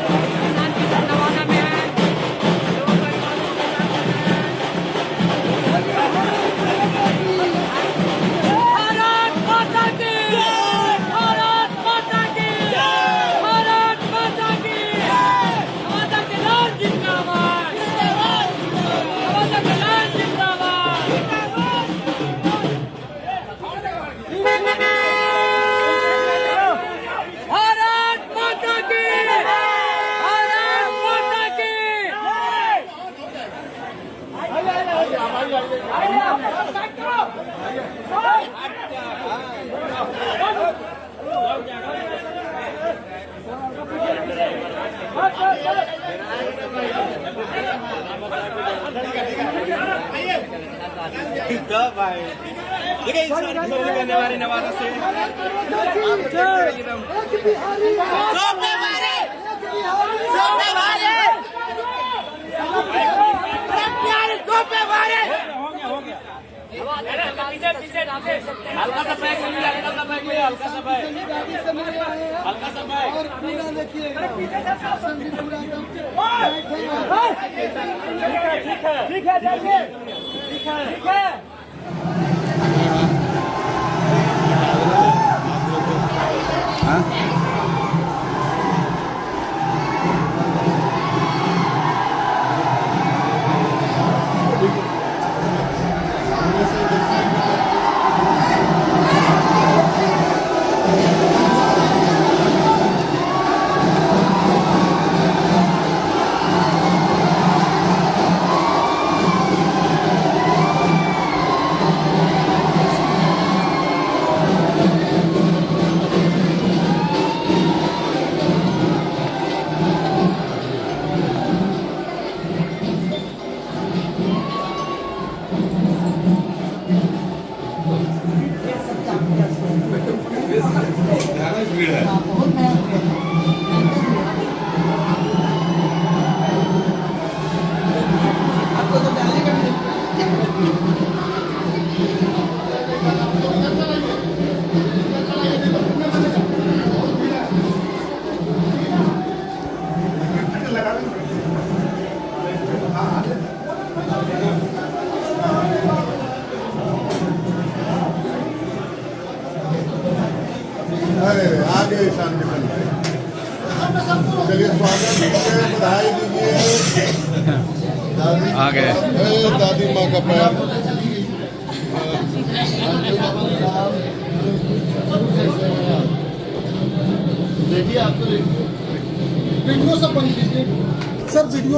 ईशान किशन नवादा में है। लोगों का इंतजार कर रहे हैं। भारत माता की, भारत माता की, भारत माता की। नवादा के लाल जिंदाबाद, नवादा के लाल जिंदाबाद। भारत माता की, भारत माता की। देखिए, इंसान की करने वाले नवादा से पीछे पीछे पीछे। हल्का सा बैग भैया, हल्का सा बैग भैया, हल्का सा बैग, गाड़ी से मिल रहे हैं हल्का सा बैग। और पूरा देखिए, शासन भी पूरा एकदम बैठे हैं। ठीक है, ठीक है, जाइए, ठीक है, ठीक है। भीड़ है। बहुत मेहनत है। आपको तो डालने का भी अरे आ गए ईशान किशन भाई। चलिए, स्वागत दीजिए, बधाई दीजिए दादी। आ गए। ए, दादी माँ का पैर। देखिए, आपको वीडियो सब बंद कीजिए सर, वीडियो।